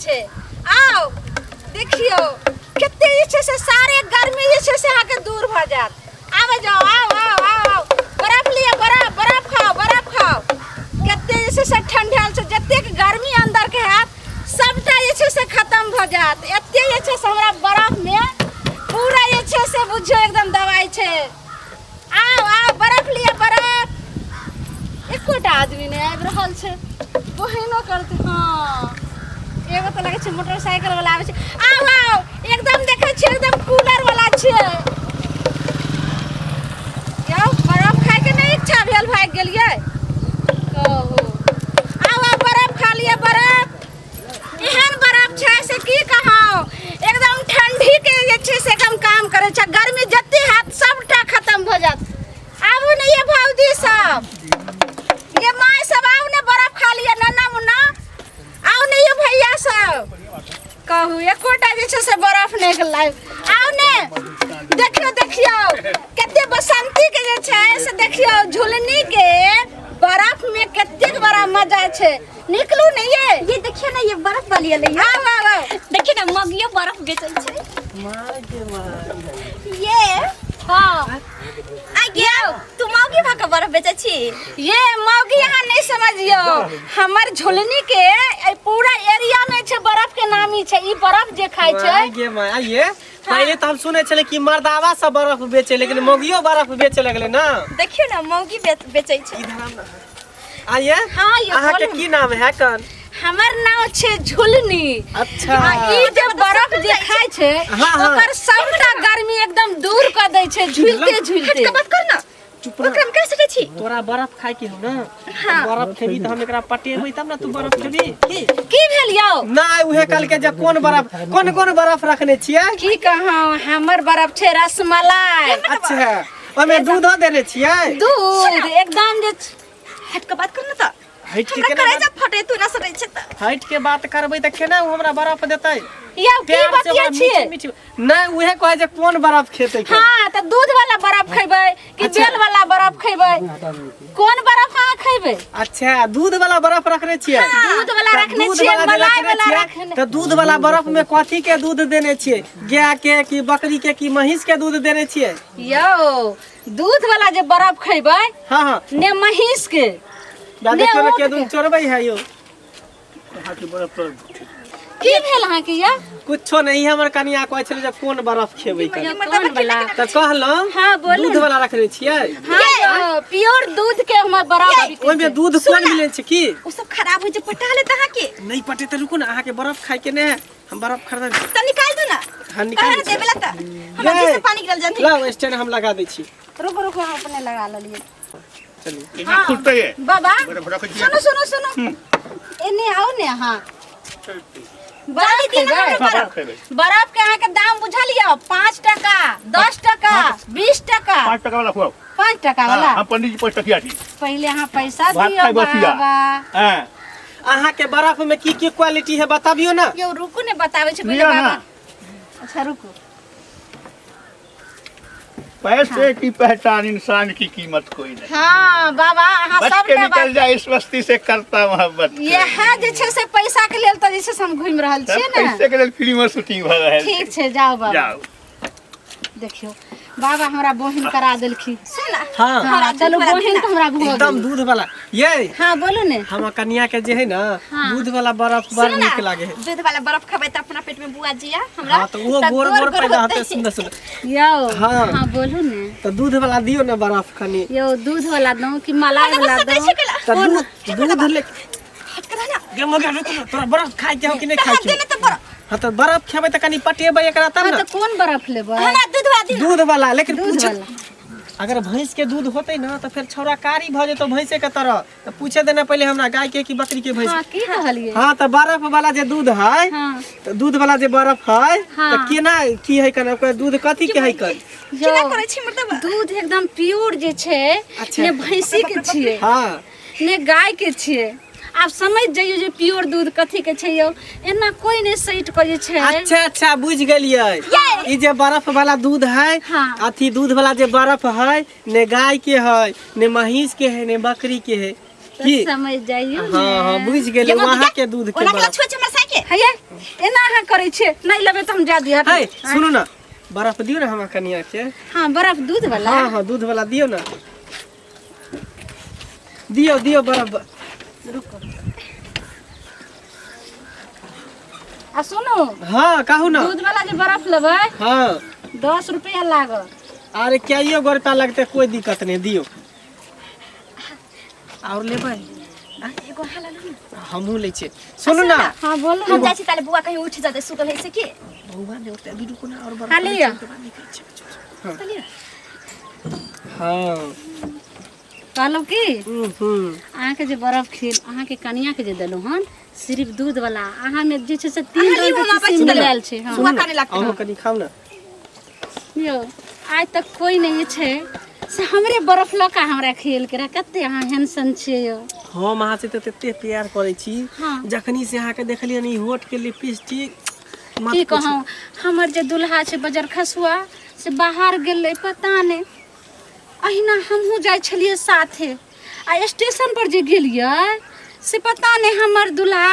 छै। आउ देखियौ कते जे छै से सारे गर्मी जे छै से अहाँके दूर भऽ जायत। आबै जाउ, आउ आउ आउ आउ, बर्फ लिअ, बर्फ, बर्फ खाउ, बर्फ खाउ। कते जे छै से ठंडायल छै, जतेक गर्मी अन्दरके हैत सबटा जे छै से खतम भऽ जायत। एते जे छै से हमरा बर्फमे पूरा जे छै से बुझियौ एकदम दवाइ छै। आउ आउ बर्फ लिअ, बर्फ। एकोटा आदमी नहि आबि रहल छै, बहिनो करतै। हँ, एगो तऽ लगै छै मोटरसाइकिल वाला आबै छै। आउ आउ, एकदम देखै छियै एकदम कूलर वाला छै। यौ बर्फ खायके नहि इच्छा भेल, भागि गेलियै। कहू, आउ आउ बर्फ खा लिअ, बर्फ। एहन बर्फ छै से की कहौ, एकदम ठंडी के जे छै से एकदम काम करै छै। गर्मी जते हैत सबटा खत्म भऽ जायत। आबू ने ये भौजी सब, ये माय सब, आउ ने बर्फ खा लिअ। नन्ना मुन्ना आउ ने, ये भैया सब। कहू, एकोटा जे छै से बर्फ नहि लाइब। आउ ने, देखियौ देखियौ कते बसंती के जे छै से देखियौ झुलनी के बर्फ में कतेक बड़ा मजा छै। निकलू ने ये। ये देखियो ना, ये बर्फ वाली अलै। आउ आउ आउ, देखियो ना, मगियो बर्फ बेचै छै। ये हाँ आ गया, तू मौगी भऽ के बर्फ बेचै छी? ये मौगी अहाँ नहीं समझियो, हमर झुलनी के ए पूरा एरिया में छै बर्फ के नामी छै। ई बर्फ जे खाय छै। माय गे माय, आइये पहिले तऽ हम सुनै छलै कि मर्दावा सब बर्फ बेचे, लेकिन मौगियो बर्फ बेचे लगलै ना। देखियो ना, मौगी बेचै छै। आइये हाँ, ये अहाँके बोलू। की नाम है कन? हमर नाम छै झुलनी। अच्छा। आ ई जे बर्फ जे खाय छै हाँ, हाँ। ओकर सबटा गर्मी एकदम दूर कऽ दै छै, झुलते झुलते। हट के बात कर ना। चुप रह। ओकरा हम कहि सकै छी? तोरा बर्फ खाय के हो ना? हाँ। बर्फ खेबी तऽ हम एकरा पटेबै तब ना तू बर्फ खेबी की? की भेल यौ? ना उहे कहल के जे कोन बर्फ, कोन कोन बर्फ रखने छियै? की कहौ, हमर बर्फ छै रसमलाई। अच्छा, ओहिमे दूधो देने छियै? दूध एकदम जे हट के बात कर ना तऽ। हटि के हमरा केना करेजा बात- फटे, तू ना सकै छै तऽ। हटि के बात करबै तऽ केना ओ हमरा बर्फ देतै? यौ की प्यार से बतिया ओकरा छियै? मीठी मीठी नहि, उहे कहै जे कोन बर्फ खेतै के। हाँ, तऽ दूध वाला बर्फ खेबै कि अच्छा। बेल वाला बर्फ खेबै? कोन बर्फ अहाँ खेबै? अच्छा, दूध वाला बर्फ रखने छियै? दूध वाला तऽ रखने दूध छियै, वाला जे मलाई रखने वाला छियै, रखने। तऽ दूध वाला बर्फ में कथी के दूध देने छियै? गाय के कि बकरी के कि महींस के दूध देने छियै? यौ दूध वाला जे बर्फ खेबै, हाँ हाँ, ने महींस के दा ने देखियौ ने ऊँट के दूध के। चोरबै है यौ। की भेल अहाँके यौ? कुछो नहीं, हमर कनिया कहै छलै जे कोन बर्फ खेबै कन। यौ, कोन वाला? तऽ कहलहुँ हाँ, बोलू दूध ने। वाला रखने छियै? हाँ यौ, प्योर दूध के हमर बर्फ बिकै ओहिमे छै। दूध कोन मिलै छै की? ओ सब खराब होइ छै, पटा लेत अहाँके। नहीं पटे तऽ रुकू ने, अहाँके बर्फ खाय के नहि है, हम बर्फ खरीद तऽ निकाल दू ना। हाँ, निकाल कहे दै छियै। देबे ला तऽ हमरा ये। जी से पानी गिरल जानी। लाउ स्टैंड हम लगा दै छी। रुको रुको, हम अपने लगा लेलियै। चलिए। हाँ। खुलते है। बाबा, बर्फ रखै छियै। सुनू सुनू सुनू, एने आउ ने अहाँ। बर्फ खेबै? बर्फ खेबै। बर्फ के अहाँके दाम बुझलियै? 5 टका, 10 टका, 20 टका। 5 टका वाला खुआउ। 5 टका वाला? हाँ, हम पंडित जी 5 टकिया छी। पहिले अहाँ पैसा भात दियौ खाइ बसिया। बाबा। हाँ। अहाँके बर्फ में की की क्वालिटी है बताबियो ना। यौ रुकू ने, बताबै छी पहिले लिअ ना। बाबा। अच्छा रुकू। पैसे की पहचान इंसान की कीमत कोई नहीं। हाँ बाबा, अहाँ बच के सबटा निकल बात जाए इस बस्ती से करता मोहब्बत। इएह जे छै से पैसा के लेल तऽ जे छै से हम घुमि रहल सब छियै ने। पैसे के लेल फ्री में शूटिंग भऽ रहल छै। ठीक छै, जाउ बाबा। जाउ। देखियौ बाबा हमरा बहिन करा देलखिन। सुन ना। हाँ। हाँ, चलू दूध वाला बहिन तऽ हमरा भऽ एकदम गेल। दूध वाला ये। हाँ बोलू ने। हमर कनिया के जे है ना, हाँ। दूध वाला बर्फ बड़ सुन ना, नीक लागे है। दूध वाला बर्फ खेबै तऽ अपना पेट में बुआ जिया हमरा। हाँ, तऽ ओहो तऽ गोर गोर पैदा होतै। होतै, सुन्दर सुन्दर। यौ। हाँ। हाँ बोलू ने। तऽ दूध वाला दियौ ने बर्फ कनी। यौ दूध वाला दौ कि मलाई हमरा वाला सटै दौ? छै केला। तऽ दूध दूध ले हट कर ना। गे मगर रुक ना, तोरा बर्फ खाय के हो कि नहीं तऽ खाय हम के हो? देने तऽ बर्फ। हाँ तऽ बर्फ खेबै तऽ कनी पटेबै एकरा तब हाँ ना। तऽ कोन बर्फ लेबै? हमरा दूध वाला दियौ। दूध वाला, लेकिन दूध पूछ वाला। अगर भैंस के दूध होतै ना तऽ फेर छौड़ा कारी भऽ जेतौ भैंसे के तरह। तऽ पूछे देना पहिले हमरा गाय के कि बकरी के भैंस। हाँ की कहलियै? हाँ तऽ बर्फ वाला जे दूध है, हाँ। तऽ दूध वाला जे बर्फ है, हाँ। तऽ केना की है कन ओकर दूध कथी के है कन? यौ, केना करै छी मतलब? दूध एकदम प्योर जे छै, अच्छा। ने भैंसी के छियै, हाँ। ने गाय के छियै। आब समझ जइयो जे प्योर दूध कथी के छै यौ। एना कोई नहीं सैट के जे छै। अच्छा अच्छा बुझ गेलियै। ई जे बर्फ वाला दूध है, हाँ। अथी दूध वाला जे बर्फ है, ने गाय के है, ने महींस के है, ने बकरी के है। तऽ की? समझ जाइयो हाँ हाँ ने। बुझ गेलियै, ये मम्मी वहाँ के दूध के ओना केला बर्फ। छुए छै हमर साइकिल। के हैये एना अहाँ करै छियै नहि लेबै तऽ हम जा दिअ है सुनू ना बर्फ दियौ ना हमरा कनिया के हाँ बर्फ दूध वाला हाँ हाँ दूध वाला दियौ ना दियौ दियौ बर्फ आ सुनू हाँ कहू ना दूध वाला जे बर्फ लेबै हाँ 10 रुपया लागत। अरे क्या गो रुपया लगते, कोई दिक्कत नहीं, दियो। और लेबै? एगो अहाँ लऽ लू ने। हमहूँ लै छियै, सुनू ना। हाँ, बोलू। हम जाइ छी ताले, बुआ कहीं उठि जेतै, सुतल है से की। बौआ नहि उठतै अभी, रुकू ना। और बर्फ हाँ, लिअ। हाँ हाँ। कहलहुँ की हम्म। अहाँके जे बर्फ खीर अहाँके कनियाके जे देलहुँ हन, सिर्फ दूध वाला, अहाँमे जे छै से तीन अहाँ लियौ, रंग हम के आबै किसिम छी तले। मिलायल छै, हाँ। सुबह काने लागतै। अहूँ कनि खाउ ना। यौ, आइ तक कोइ नहि छै से हमरे बर्फ लऽ कऽ हमरा खिएलकै रहए। कते अहाँ हैंडसम छियै यौ। हम अहाँ से तऽ तते प्यार करै छी। जखनी से अहाँके देखलियै ई होठ के लिपस्टिक, मत की पूछू। कहूँ, हमर जे दुल्हा छै बजर खसुआ, से बाहर गेलै, पता नहि। अहिना हमहूँ जाइ छलियै साथे आ स्टेशन पर जे गेलियै से पता नहि हमर दुल्हा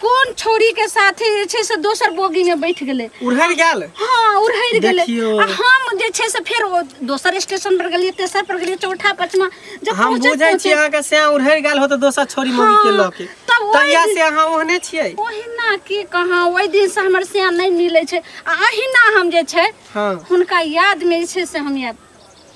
कोन छौड़ीके साथे जे छै से दोसर बोगीमे बैठ गेलै। उड़हर गेल? हाँ, उड़हरि गेलै। देखियौ। आ हम जे छै से फेर ओ दोसर स्टेशन पर गेलियै, तेसर पर गेलियै, चौथा, पाँचमा जब हम पहुँचैत बुझै छी पहुँचैत अहाँके से उड़हर गेल हो तऽ दोसर छोरी मौगी के लऽ के। तब ओहि तहिया से अहाँ ओहने छियै। ओहिना की कहाँ, ओहि दिनसँ हमर सिया नहि मिलै छै आ अहिना हम जे छै हुनका यादमे जे छै से हम या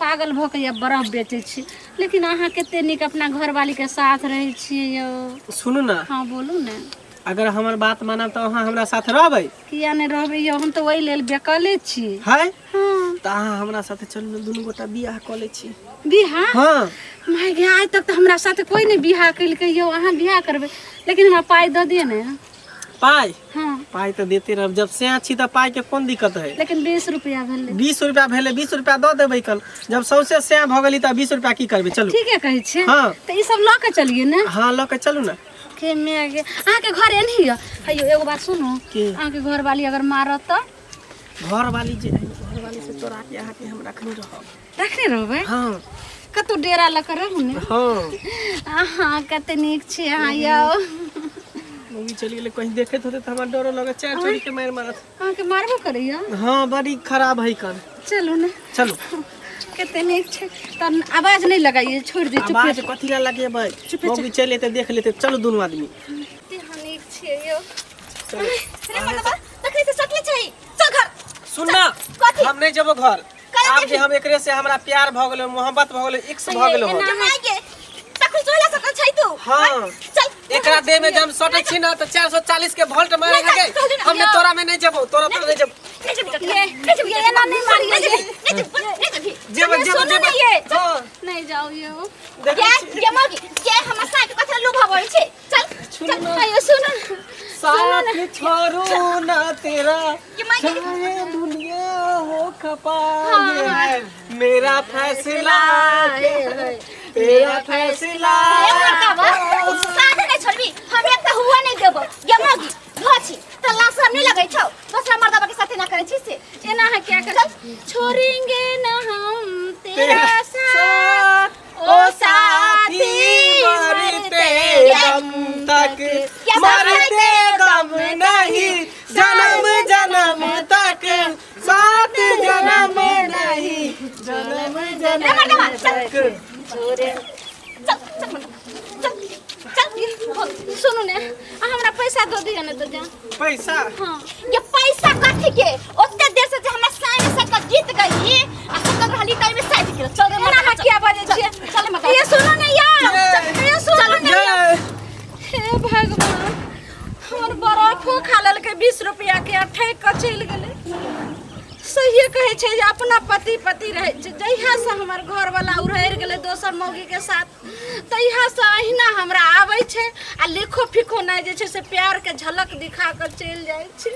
पागल भऽ के या बर्फ बेचै छी। लेकिन अहाँ कते नीक अपना घरवालीके साथ रहै छियै यौ। सुनू ना। हाँ, बोलू ने। अगर हमर बात मानब तऽ अहाँ हमरा साथ रहबै? किया नहि रहबै यौ, हम तऽ ओहि लेल बेकले छी। है? हाँ। तऽ अहाँ हमरा साथे चलू ने, दुनू गोटा बियाह कऽ लै छी। बियाह? हाँ। माय गे, आइ तक तऽ हमरा साथे कोइ नहि बियाह केलकै यौ, अहाँ बियाह करबै? लेकिन हमरा पाइ दऽ दिअ ने। पाइ? हाँ। पाइ तऽ देते रहब, जब से छी तऽ पाइ के कोन दिक्कत है? लेकिन 20 रुपया भेलै। 20 रुपया भेलै, 20 रुपया दऽ देबै कल, जब सौंसे सैं भऽ गेली तऽ 20 रुपया की करबै? चलू। ठीके कहै छियै? हाँ। तऽ ई सब लऽ के चलियै ने? हाँ, लऽ के चलू ने। के माय गे, अहाँके घर एनही यऽ? हैयो, एगो बात सुनू। की? अहाँके घरवाली अगर मारत तऽ? घरवाली जे है, घरवाली से तोरा के अहाँके हम रखने रहब। रखने रहबै? हाँ। कतहु डेरा लऽ कऽ रहू ने। हाँ। अहाँ कते नीक छी अहाँ यौ। मम्मी चलि गेलै, कहीं देखैत होतै तऽ हमरा डरो लगै, चारि चोरी के मारि मारत। अहाँके मारबो करैया? हाँ, बड़ी खराब है कन। चलू ने। चलू। कते नीक छै तऽ आवाज नहि लगाइए, छोड़ि दियौ। चुपे। आवाज कथी ला लगेबै? मम्मी चलि एतै, देख लेतै। चलू दुनू आदमी। कते अहाँ नीक छियै यौ। रे मर्दबा, तखनी से सटले छै, चल घर। सुन ना। कथी? हम नहीं जेबो घर। काहे? आब जे हम एकरे से हमरा प्यार भऽ गेलै, मोहब्बत भऽ गेलै, इश्क भऽ गेलै हन। के माय के, तखन सोहला सकल छै तू? हाँ। चल। एकरा देह में जब हम सटै छी ना तऽ 440 के वोल्ट मारे नहीं, लगे। चल, चल, हम ने तोरा में नहीं जेबो, तोरा तो नहीं जेबो। नहीं जेबी, चल। ये नहीं जेबी, ये एना नहीं मारिए। नहीं जेबी, नहीं जेबी, नहीं जेबी। जेबो जेबो। सुनू जेबो। ने ये। हाँ। नहीं जाओ यौ। देखै ये छी। ये मौगी ये हमर साथ कथी लोभ भऽ छै? चल। सुनू ना। अयो, सुनू ने। साथ छोड़ू ना तेरा, ये माय के- चाहे दुनिया हो खपा, ये है मेरा फैसला, तेरा फैसला। ए मर्दबा, साथ नहीं छोड़बी, हम एक तऽ हुआ नहीं देबो। ये मौगी घची तऽ लाश हम नहीं लगै छौ, दोसरा मर्दबा के साथे ना करै छी से। एना अहाँ क्या कर छोड़ेंगे ना हम तेरा साथ साथ ओ साथी, मरते दम तक, क्या मरते दम नहीं, जन्म जन्म तक साथ, जन्म नहीं, जन्म जन्म तक। चल चल मर्दबा, चल चल। सुनू ने, अहाँ हमरा पैसा दऽ दिअ ने तऽ जा। पैसा? हाँ। ये पैसा कथी के? ओते देर से जे हमरा साइन से के जीत गई आ सकल रहली तई में साइज के चल रे। एना अहाँ किया बजै छियै? चल मर्दबा। ये सुनू ने यार, ये सुनू ने। जय। हे भगवान, हमर बरफो खा लेलकै 20 रुपया के आ ठकि कऽ चलि गेलै। सहिए कहै छै जे अपना पति पति रहै छै। जहियासँ हमर घरवला उड़हरि गेलै दोसर मौगीके साथ, तहियासँ अहिना हमरा आबै छै आ लिखो फिखो नहि जे छै से प्यारके झलक दिखा कऽ चलि जाइ छै।